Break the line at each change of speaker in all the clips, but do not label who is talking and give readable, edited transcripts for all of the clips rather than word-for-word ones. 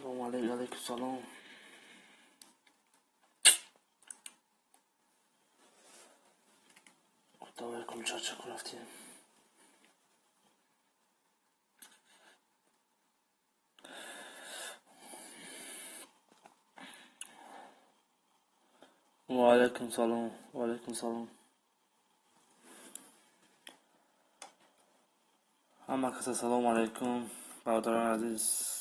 Салом алейкум, алейкум салом. Давай кулчачаку рафтем. Ва алейкум салом, ва алейкум салом. Ҳама каса салом алейкум, бародарони азиз.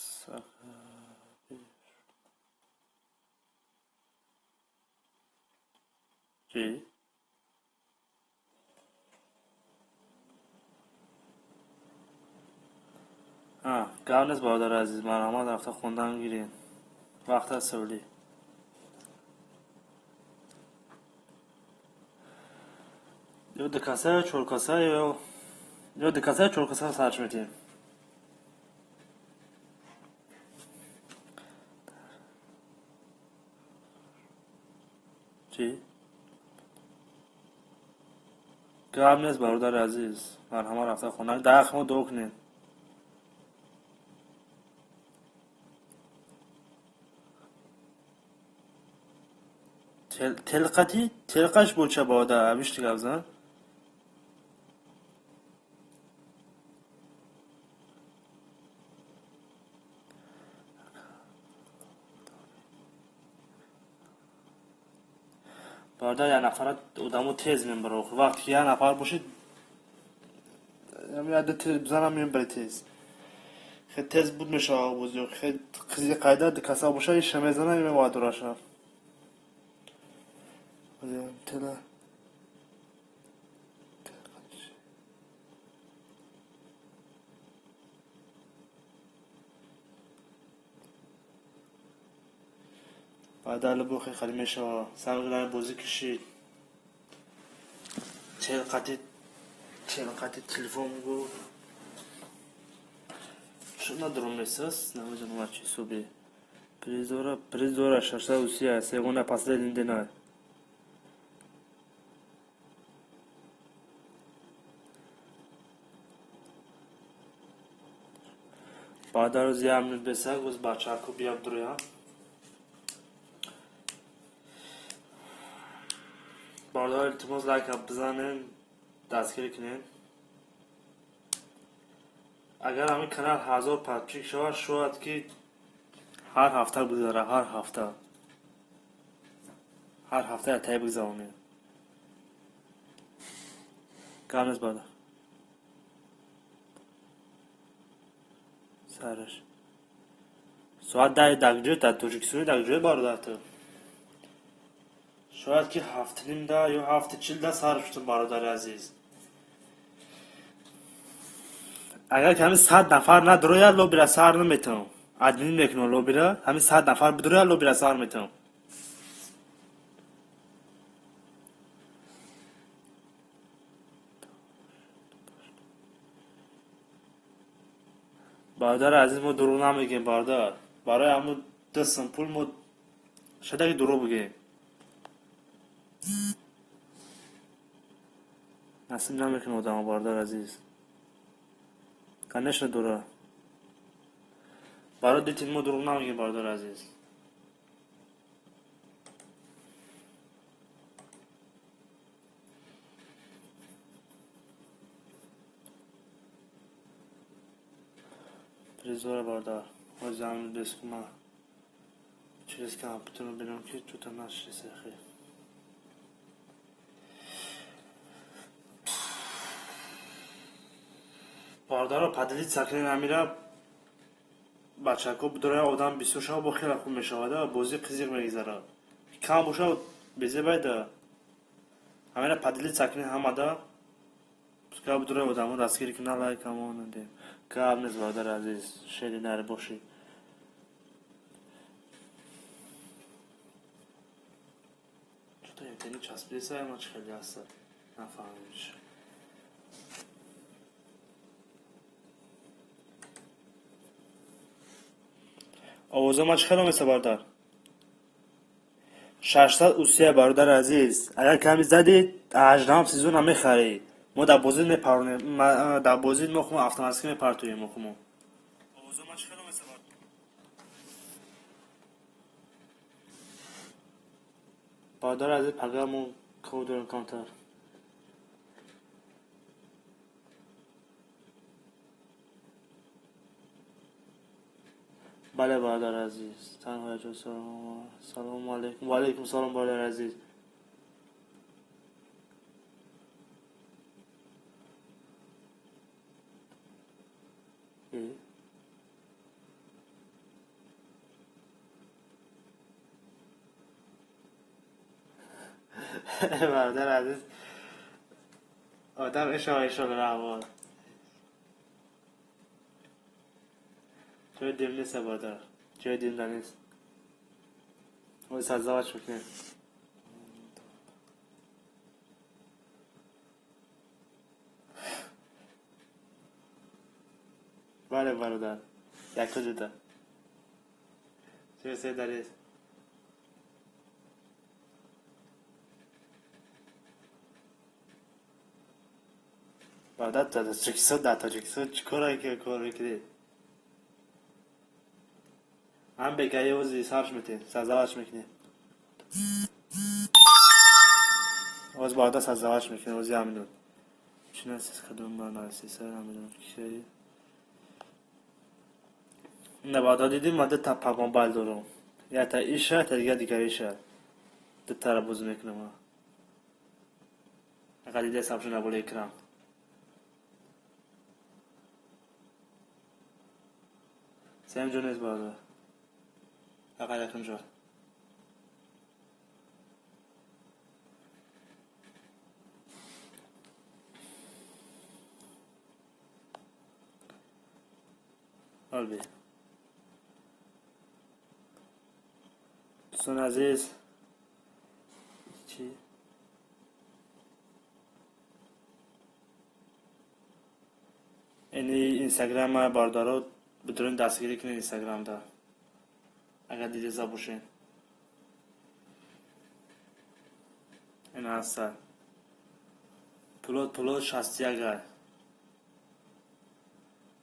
Чӣ? Гап нест, бародари азиз, марҳамат, рафта хондан гирен. Вақт аст вале. Ё ду каса, ё чор каса, ё ду каса, ё чор каса сарч метиҳем. Чӣ? Гап нест, бародари азиз, марҳамат, рафта хондан. Дар ҳаққи мо дуо кунед. Телқати телқаш бо ча бародар, абишти гап зан. Бародар, як нафара одамо тез мебара. Вақте ки як нафар бошед, бизанам мебаре тез. Хеле тез буд мешавад бозиё. Хеле қизи қайда ду каса бошад, иша мезана, мебарад дураша. Тела баъд бухи хали мешава. Сангилани бозӣ кишид. Телқати телқати телефон гу. Чӣ надорум месас? Намедонам чӣ суби. Призора, призора шашса усия, сегодня последний день. Баъд рӯзи як минут бесак, боз бачаку бияб дуроям. Бародар, илтимос, лайка бизанем, дастгирӣ кунем. Агар ҳамин канал 1000 подписчик шавад, шояд ки ҳар ҳафта бигзара, ҳар ҳафта. Ҳар ҳафта яктае бигзаронем. Гап нест, бародар. Сараш. Соат 10 дар ҷой, дар Тоҷикистони дар ҷой, бародар ту. Шояд ки 7:30 да ё 7:40 да сар шудам, бародари азиз. Агар ки ҳамин 100 нафар надурояд, лобира сар наметавонам. Админ мекунам лобира, ҳамин 100 нафар бидурояд, лобира сар метавонам. Бародари азиз, мо дурӯғ намегӯем, бародар. Барои ҳамун 2 сум пул мо шояд ки дурӯғ бигӯем. Насиб намекунад одамо, бародари азиз. Конечно, дура. Барои дитин мо дурӯғ намегӯем, бародари азиз. Призора, бародар. Ҳозир ҳамин бескума через компютерро бинам ки чӯта нашиса хел. Бародаро, поделиться кунед ҳамира, бачако бидорая, одам бисёр шава, бо хеле хуб мешавад, бозӣ қизиқ мегузарад. Кам бошад, безебайда. Ҳамира поделиться кунед ҳамада. Пускай бидорая одамо дастгирӣ кунанд, лайк амонадем. Гап нест, бародари азиз, шери нари бошӣ. Чӯта интернет часпида, ма чӣ хеле аста. Нафаҳмидам чӣ. Овоза ма чӣ хеле оместа, бародар? 600 усия, бародари азиз. Агар ками задӣ, 18 сезона мехарӣ. Мо дар бозӣ мепаронем, дар бозӣ мо хумо автоматически мепартоем мо хумо. Бародари азиз, пага мо кор дорем камтар. Бале, бародари азиз, танҳо якҷо. Салому алайкум. Ва алайкум салом, бародари азиз. Бародари азиз, одам ишо ишо раҳмон. Ҷои дил нест, бародар. Ҷои дил нест. Ой, создавать мекунем. Бале, бародар. Яко ҷуда. Ҷои се дарест. Бародар, дар Тоҷикистон, дар Тоҷикистон чӣ кор кор мекунед? Ҳам бекаи ози сарш метем, создавать мекунем. Оз бародар создавать мекунем, ози ҳаминун. Чӣ насис кадом ба насиса ҳаминун кишаи. На бародар, дидим, ман дута пагомбал дорам. Якта иша, якта дигар дигар иша. Дутара бозӣ мекунам. Агар дида сабшо набола экран. Сеюм ҷо нест, бародар. Фақат якум ҷо. Алби. Дӯстони азиз, чӣ? Ини инстаграма бародаро бидурин дастгирӣ кунед инстаграмда. Агар дидеса бошед. Ин ҳаста. Плот 61 ай.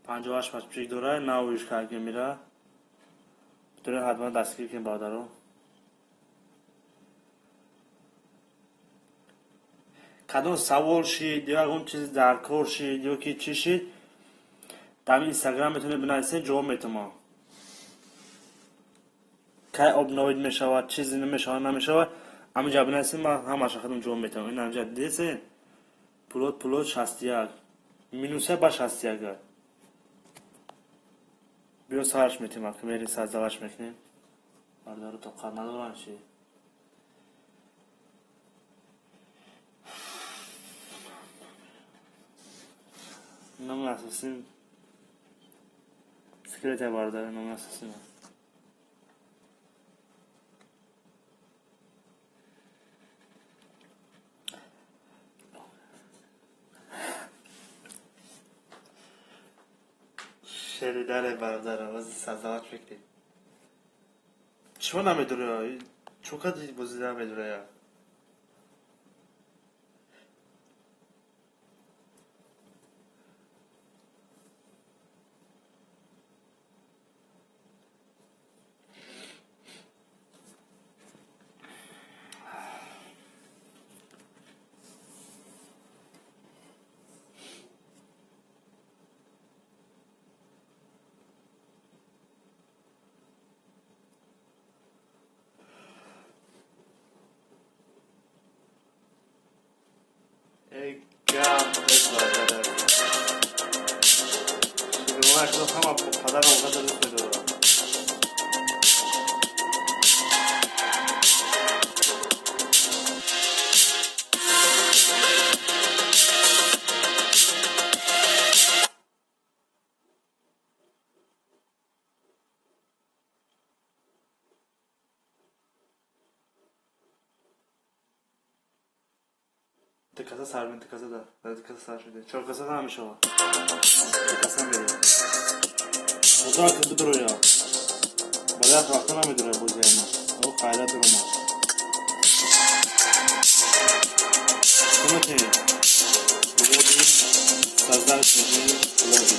58 подписчик дора, навиш кард мира. Бидурин ҳатман дастгирӣ кунед, бародаро. Кадом савол шид ё ягон чиз дар кор шид ё ки чӣ шид, дар инстаграм метавонед бинависед, ҷавоб метавонам. Кай обновид мешавад, чизе намешавад, намешавад, ҳаминҷа бинависед, ман ҳамаша худам ҷавоб метавонам. Ин ҳаминҷа дидесед? Плот 61. Минуса ба 61. Биё сарш метем, ак мерем создавать мекунем. Бародаро тоқат надоранд чи? Номи асосим секрета, бародар, номи асосим. Шеридаре, бародар, ози создавать мекунем. Чиво намедура? Чо кади бозӣ намедура? Гап бародар. Шируаш ҳама падарам қадр дӯст медорам. Ду каса сар ду каса да. Ду каса сар шуде. Чор каса намешава. Ду каса мерем. Худо ки бидуроя. Барои вақта намедуроя бозиҳои ма. О, хайра дурума. Чӣ мекунем? Лоби, создать мекунем лоби.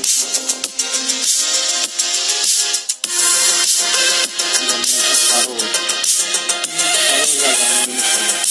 Пароль. Пароль задам намешава.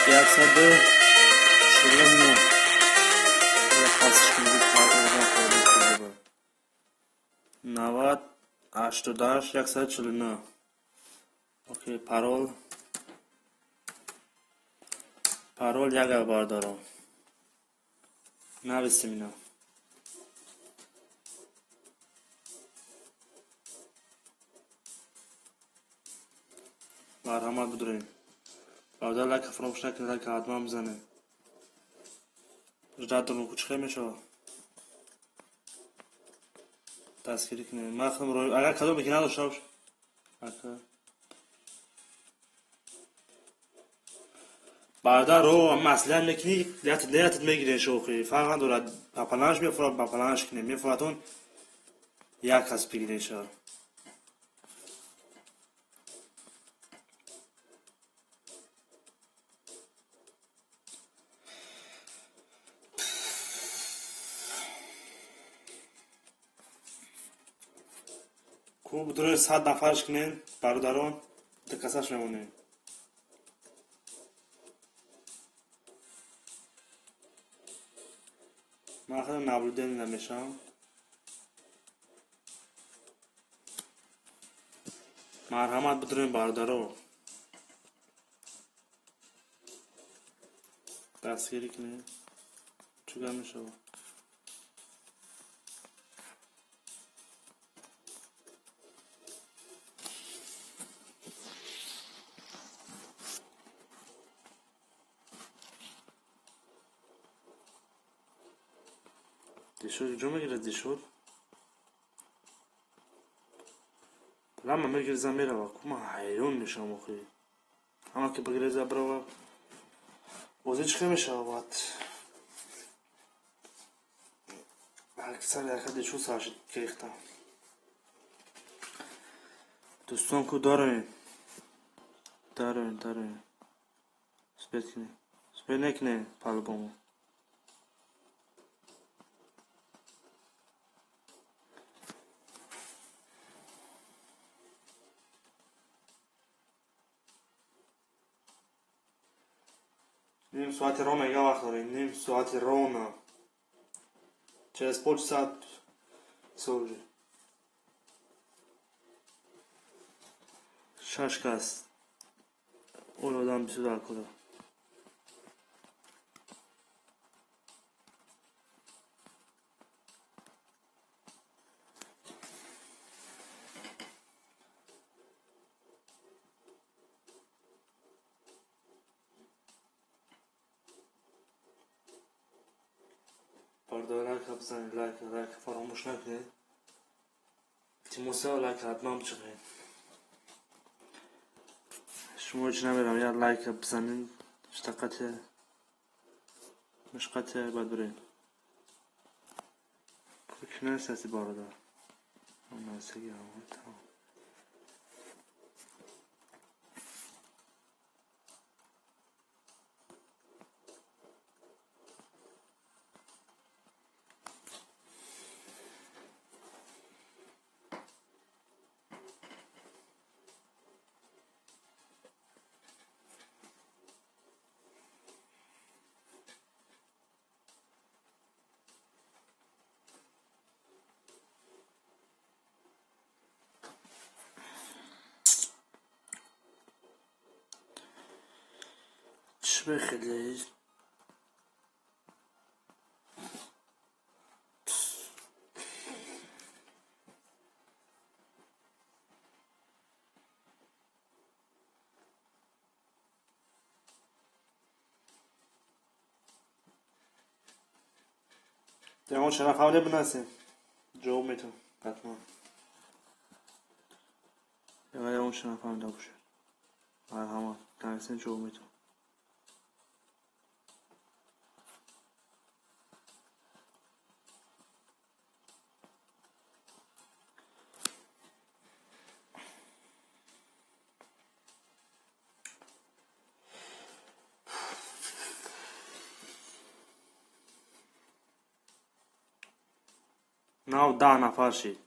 90 88 149. 90 88 149. Окей, парол. Парол як бор дорам. Нависим ино. Марҳамат бидурем. Бародар лайк фаромӯш накунед, лайк ҳатман бизанед. Ждать дорам кучхе мешавад. Дастгирӣ кунед. Ман худам рой агар кадоме ки надошта бош. Ака. Бародар ро маслиҳат мекунӣ, лиятат мегирен шохи. Фарқ надорад. Ба паланаш мефурад, ба паланаш кунед. Мефуратон як кас бигирен шава. Ку бидурои 100 нафарш кунед, бародарон, ду касаш мемонем. Ман худам наблюдение намешавам. Марҳамат бидурем бародаро. Дастгирӣ кунед. Чӣ гап мешавад? Дешур ҷо мегирад дешур? Лама мегиреза мерава. Ку ман ҳайрон мешавам охи. Ҳама ки бигиреза бирава. Бозӣ чӣ хел мешавад? Аксар яка дешур саршид гирифтам. Дӯстон ку дорем. Дорем, дорем. Успеть кунед. Успеть накунед по-любому. Ним соати ровно я вақт дорем. Ним соати ровно. Через полчаса всё уже. 6 кас. Он одам бисёр дар кора. Бародар лайк бизанед, лайк, лайк фаромӯш накунед. Илтимоса лайк ҳатман бичиқед. Шумо ҳеҷ намерам, як лайк бизанед, штақате, мушқате баъд бирем. Кунасаси бародар. Амасаги тамом. Чӣ бехеле? Ягон шарафавле бинасем. Ҷавоб метавон ҳатман. Ягон шарафавле бошад. Марҳамат, нависем ҷавоб метавон. Нав 10 нафар шид.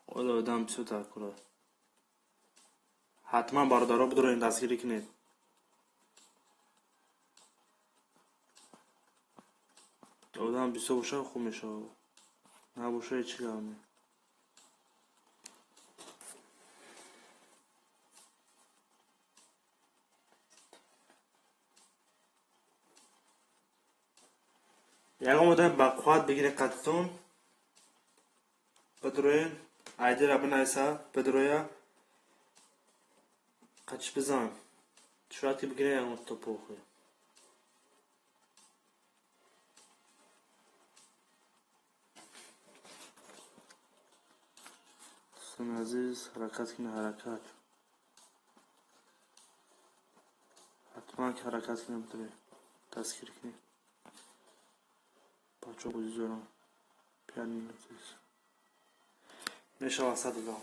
Ола одам бисёр такура. Ҳатман бародаро бидроем дастгирӣ кунед. Одам бисёр боша хуб мешавад. Набоша ҳеҷ гап не. Ягон одам ба қувват бигире қатитон, бидроен, айдира бинависа, бидроя, қатиш бизан. Шояд ки бигире ягон топохи. Дӯстони азиз, ҳаракат кунед, ҳаракат. Ҳатман ки ҳаракат кунед, бидроед, дастгирӣ кунед. Бачаҳо бозӣ дорам. 5 минут. Мешавад 100 одам.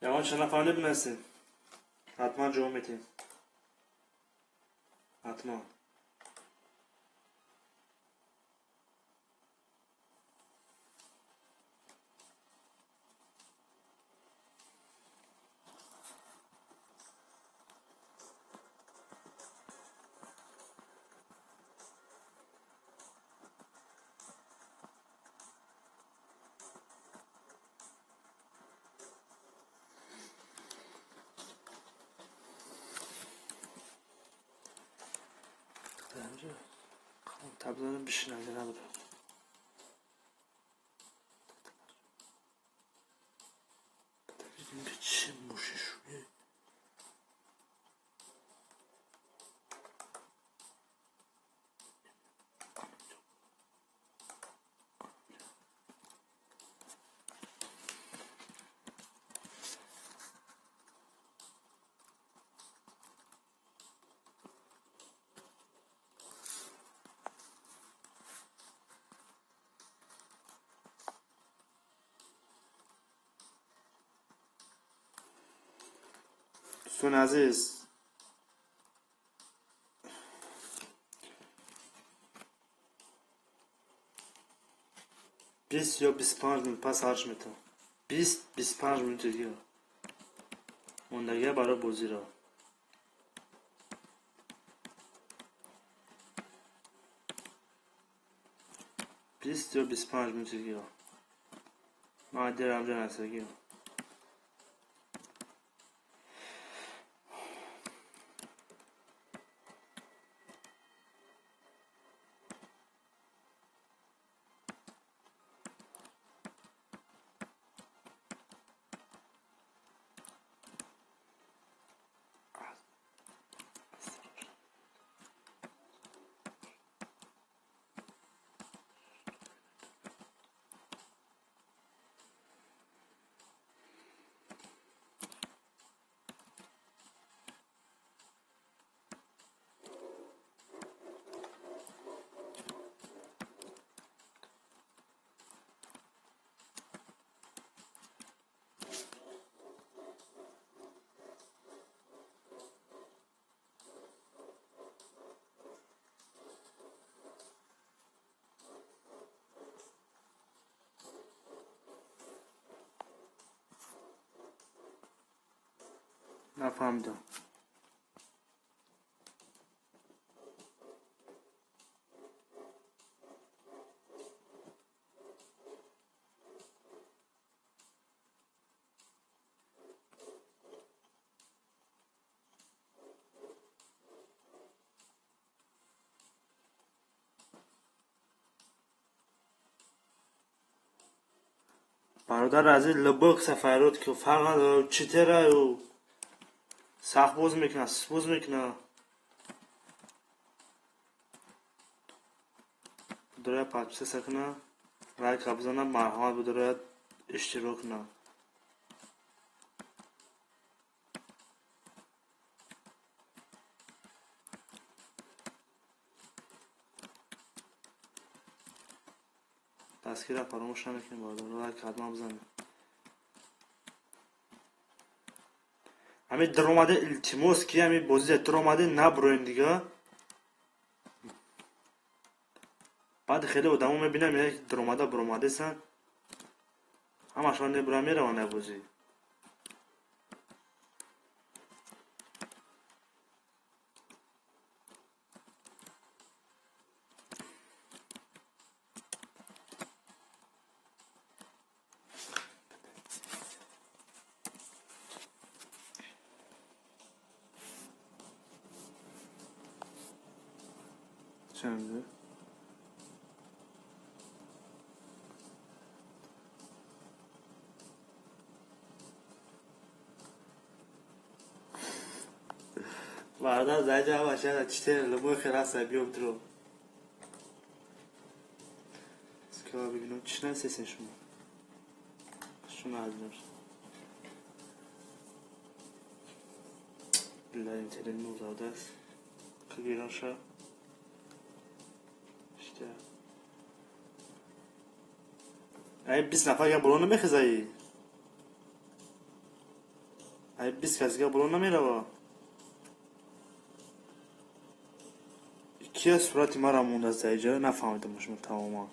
Ягон чанд нафар набинасед. Ҳатман ҷавоб медиҳем. Ҳатман. Табзанам бишинад набуд. Чӣ мушишӯе? Дӯстони азиз, 20 ё 25 минут пас арш метавон. 20-25 минути дигар мондагия барои бозиро. 20 ё 25 минути дигар. Ман дерам ҷа насагиям. Нафаҳмидам. Бародар азиз, либок сафарот ки фарқ надорад, чӣ тераю сахт боз мекунад, суст боз мекунад. Бидорая подписаться кунад, лайка бизанад, марҳамат бидорая иштирок кунад. Дастгирро фаромӯш намекунем, бародар, лайк ҳатман бизанед. Ҳамин даромаде илтимос ки ҳамин бозида даромаде набуроем дига. Баъд хеле одамо мебинам, як дуромада буромадесан, ҳамашон небура мераванд ай бозӣ. Чанд? Бародар, дар инҷа ҳама читер любой хел ҳаст, биём туро. Скала бибинам, чӣ насесен шумо? Шумо азизам. Билла интернет музавдааст. Кагираша. Ай 20 нафар га боло намехезаи. Ай 20 кас га боло намерава. Кия сурати мара мондааст дар инҷа, нафаҳмидам шумо тамоман.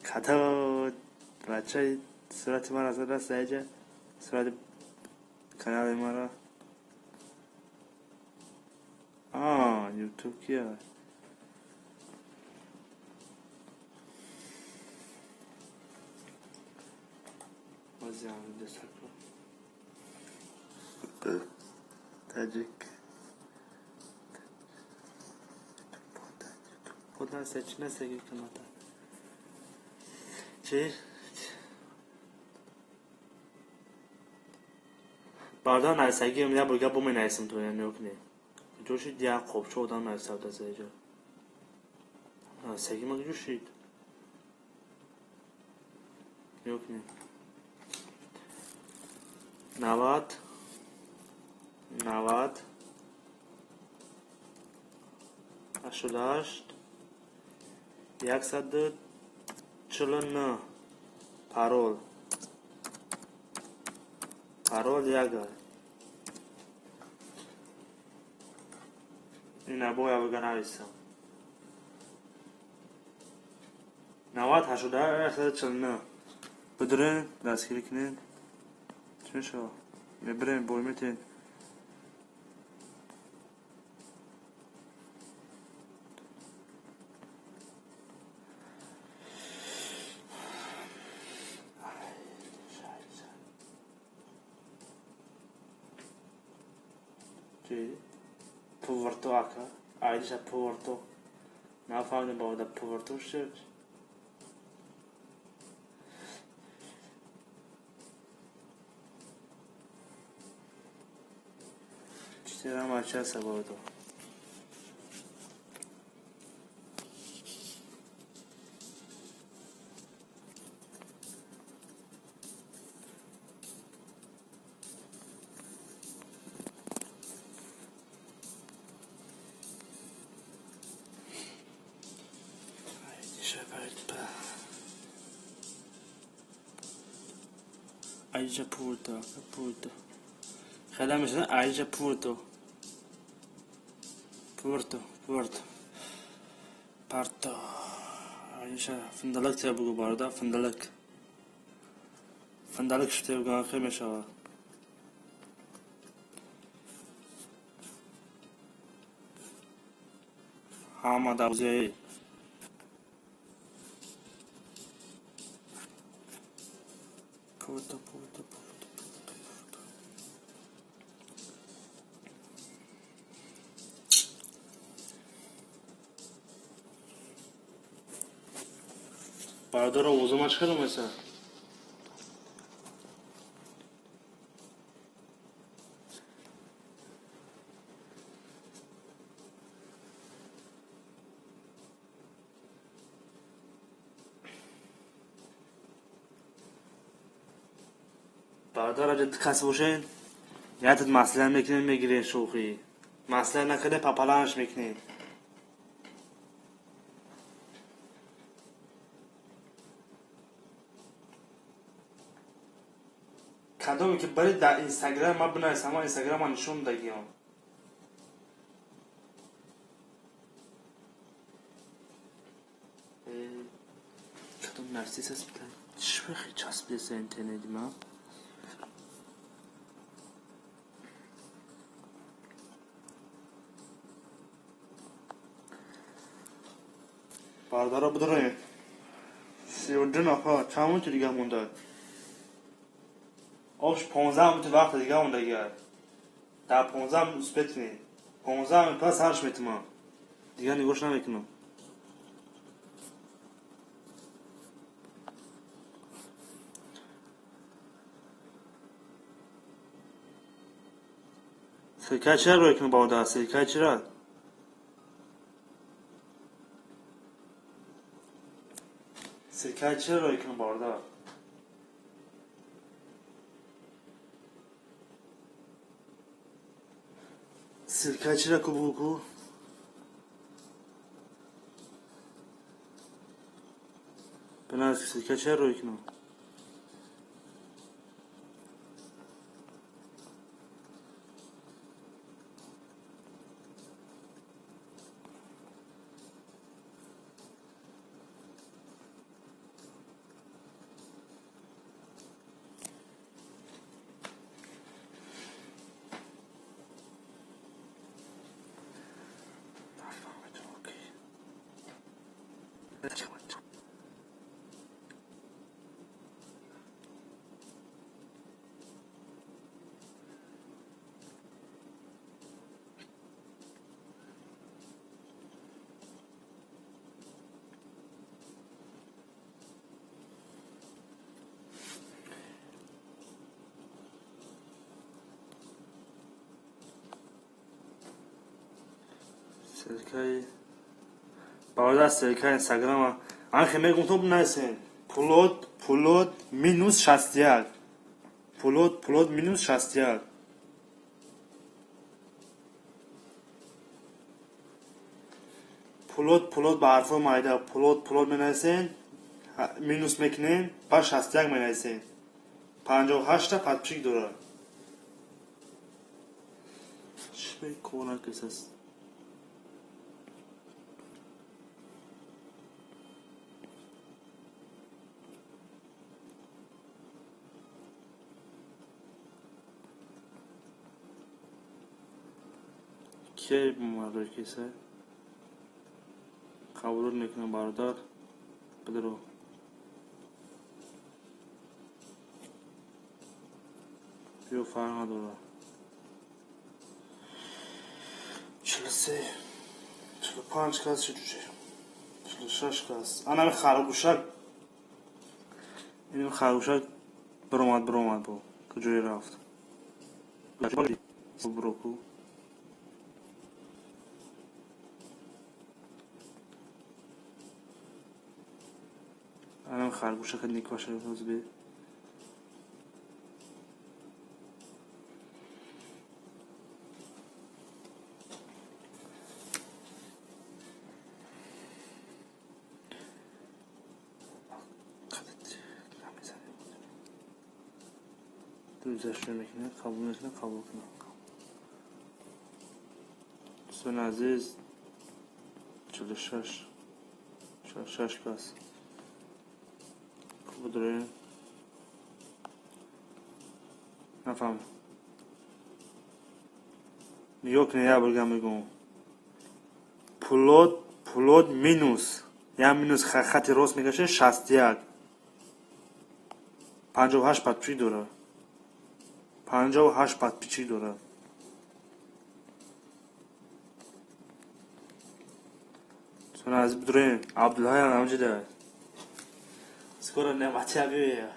Када бача сурати мара задааст дар инҷа, сурати канали мара. YouTube кия? Таҷик. Чӣ? Бародар, нависагиам як бор гап бо менависам то нигоҳ кунед. Куҷо шид як қобча одам нависавда за инҷо? Нависаги ма куҷо шид? Нигоҳ кунед. 90 90 88 149. Парол. Парол яга. Ина боя бага нависам. 90 88 149. Бидурен, дастгирӣ кунед. Чӣ мешавад? Мебирем, бой метен. Пуверто ака, айдиша пуверто. Нафаҳмидам бобода пуверто шуд. Читерам ачаса бобода. Айджа пурто, пурто. Хеле мешавад айджа пурто. Пурто, пурто. Парто. Айджа финдалак те бугу бародар, финдалак. Финдалак шуте бугу хеле мешавад. Ҳама дар Пурто, пурто, пурто, пурто, пурто. Бародар, овозама чӣ хел омеса? Бародар, аҷа кас бошед, ятат маслиҳат мекунед, мегиред шӯхӣ. Маслиҳат накарда папаланш мекунед. Кадоме ки баред дар Инстаграм ма бинависам, ма Инстаграма нишон дагиём. Кадом нарсис аст, чӣ часпиеса интернети ма? Бародаро, бидорем. 32 нафар, чанд минути дига монда? Ош 15 минути вақти дига мондагиа. Дар 15 минут успеть кунед. 15 минут пас ҳарш метумам. Дига нигоҳш намекунам. Ссылка чира рой кунам, бародар? Ссылка чира? Ссылка чира рой кунам, бародар? Ссылка чира ку бугу ку? Биназ, ссылка чира рой кунам? Ссылкаи бародар, ссылкаи инстаграма анхе мегум, то бинависен. Пулот, Пулот минус 61. Пулот, Пулот минус 61. Пулот, Пулот ба ҳарфҳои майда. Пулот, Пулот менависен, минус мекунем, баъд 61 менависен. 58 та подписчик дорад. Чӣ кор накард? Ки муарриф киса? Қабул мекунам, бародар. Бидро. Биё, фарқ надорад. 43, 45 кас шуд уже. 46 кас. Анами харгӯшак. Ин харгӯшак биромад бо. Куҷое рафт? Броку. Анам харгӯшака никоша ҳозир. Дузашро мекунад, қабул мекунад, қабул кунад. Дӯстони азиз, 46, 46 кас. Бидроем. Нафаҳмам. Нигоҳ кунед, як борга мегӯм. Пулот, Пулот минус. Як минус хати рост мекашед, 61. 58 подписчик дорад. 58 подписчик дорад. Дӯстони азиз, бидроем. Абдулҳай ҳамҷида. Скоро Неъматия биёя.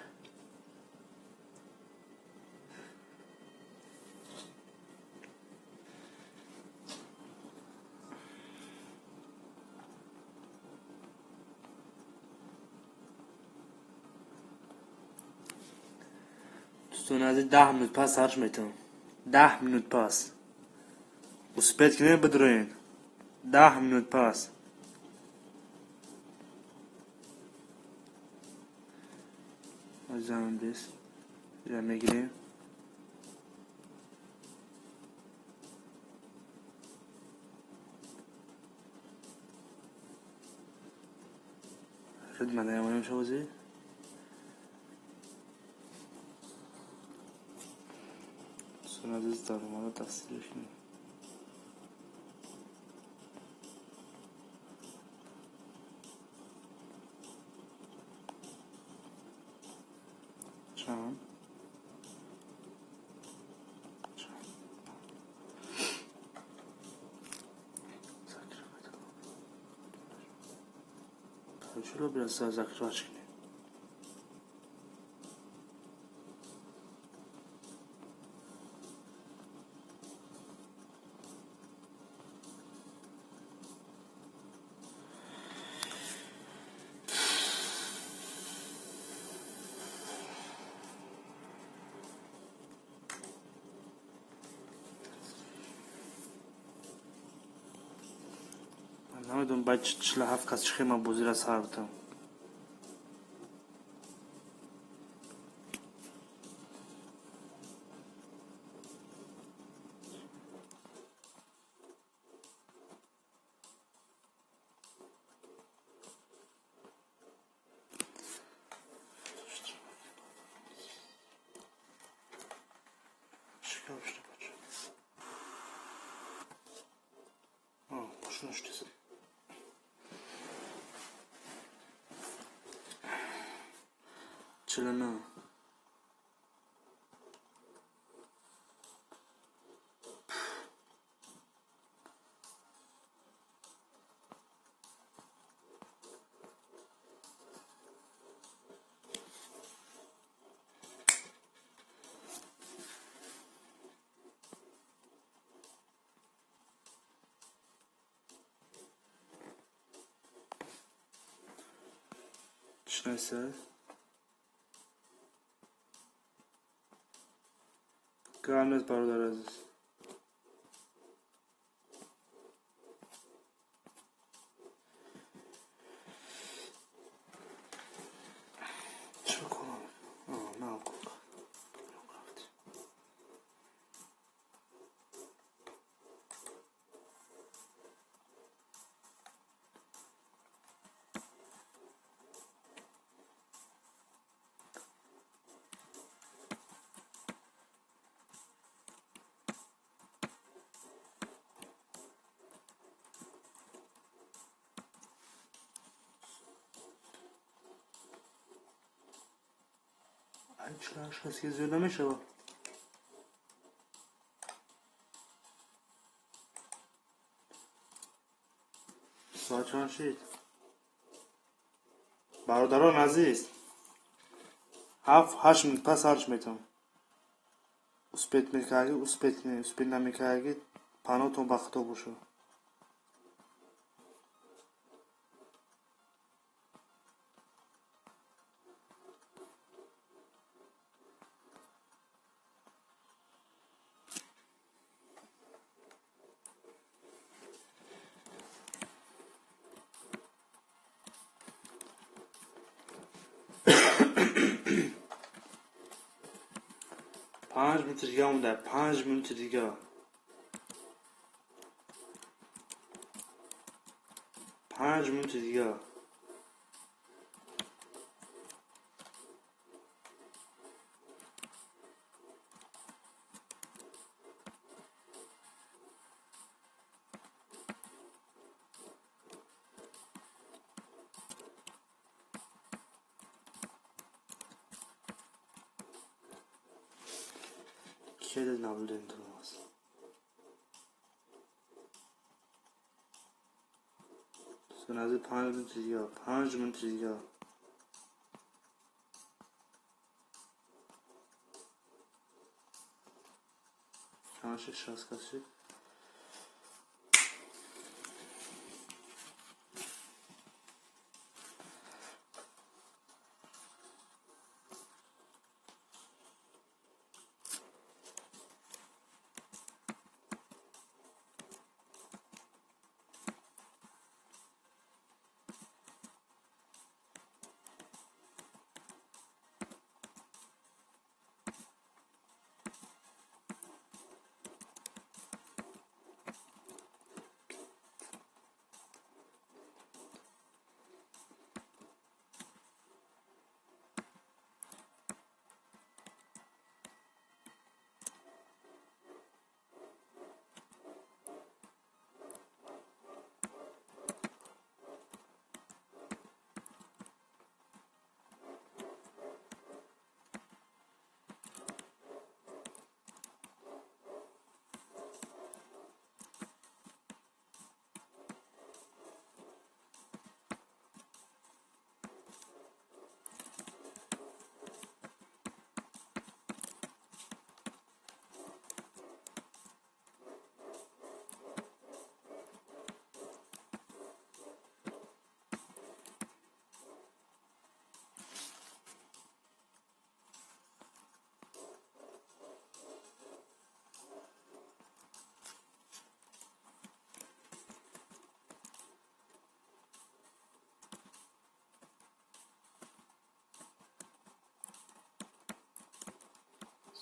Дӯстони азиз, 10 минут пас сарш метавам. 10 минут пас. Успеть кунед, бидроен. 10 минут пас. Азам бис. Я мегирем. Ритма намоем шавози. Дӯстони азиз, даромада дастгирӣ кунед. Чанд? Şöyle biraz daha закрывать кунем. Намедонам баъд 47 кас чӣ хел бозиро сар бутам. Чилана. Чинайса. Гап нест, бародари азиз. Чӣ кунам? На, касе зиёд намешавад. Соат чанд шид? Бародарон азиз, 7-8 минут пас ҳарч метавон. Успеть мекарди, успеть не, успеть намекарди, паноҳтон ба худо бошад. Панҷ минути дига монда, 5 минути дига. 5 минути дига. Кеде наблюдение турмаз. Дӯстони азиз, 5 минути дига, 5 минути дига. Чанд шид? 60 кас шид.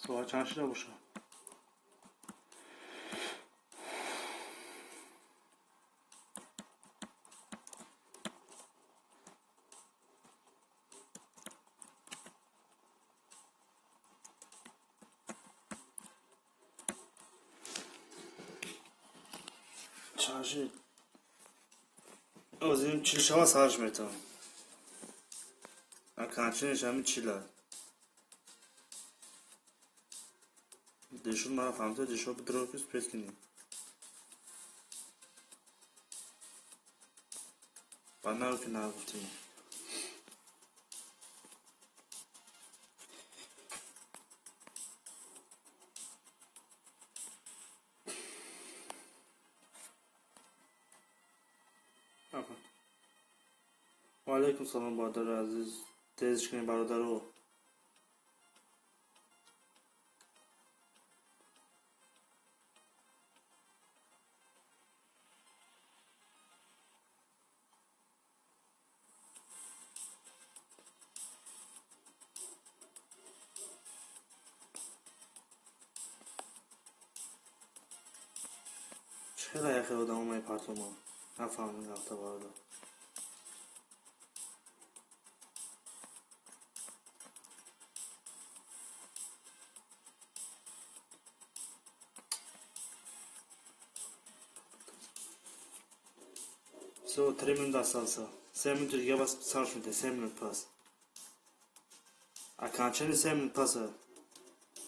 Соат чанд шуда бошад? Чанд шуд? Озим 40 шава сарш метавон. Окончанияш ҳамин 40. Дишуд мара фаҳмида, дишо бидро ки успеть кунӣ. Баъд наро ки нагуфтӣ. Ва алайкум салом, бародари азиз. Тезш кунед, бародаро. Чӣ хела яхе одамо мепартомам? Нафаҳмидам гафта, бародар. Всё, 3 минута остался. 7 минут дига бас сарш мете, 7 минут пас. Окончание 7 минут пас.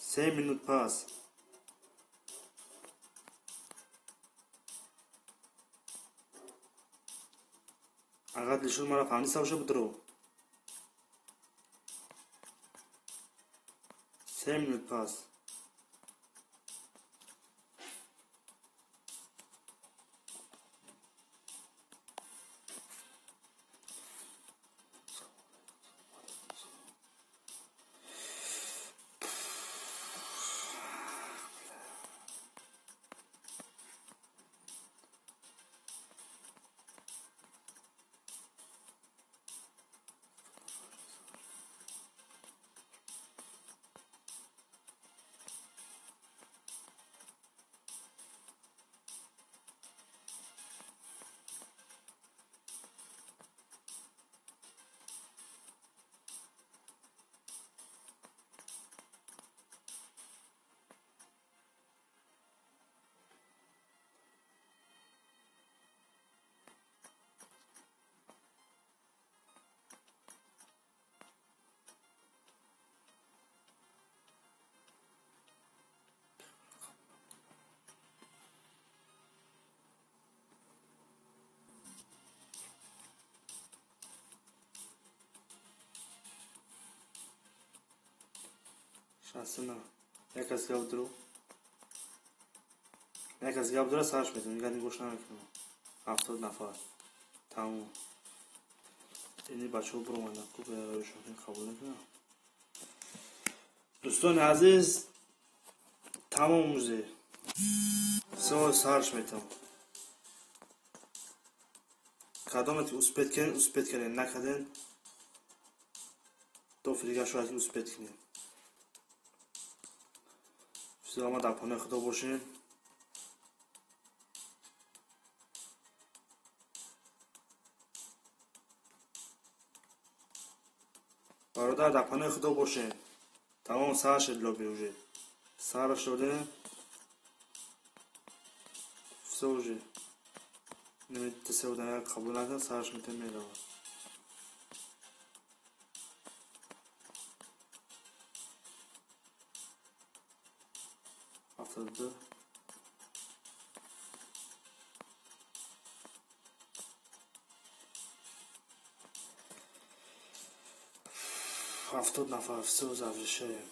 7 минут пас. Агар дилшод мара фаҳмиди, сабша бидро. 7 минут пас. 69. Як кас гап дуру. Як кас гап дура сарш метавон. Дигар нигоҳш намекунам. 70 нафар. Тамом. Ини бачаҳо биромаданд. Ку равишон қабул накунам. Дӯстони азиз, тамом музе. Всё, сарш метавон. Кадомет ки успеть кардем, успеть кардем, накардем. То дигар шояд ки успеть кунем. Всё, ма дар паноҳи Худо бошем. Бародар, дар паноҳи Худо бошем. Тамом сар шуд лоби уже. Сар шудем. Всё уже. Се одам қабул накард, сараш метавон меравад. 72. 70 нафар. Всё, завершаем.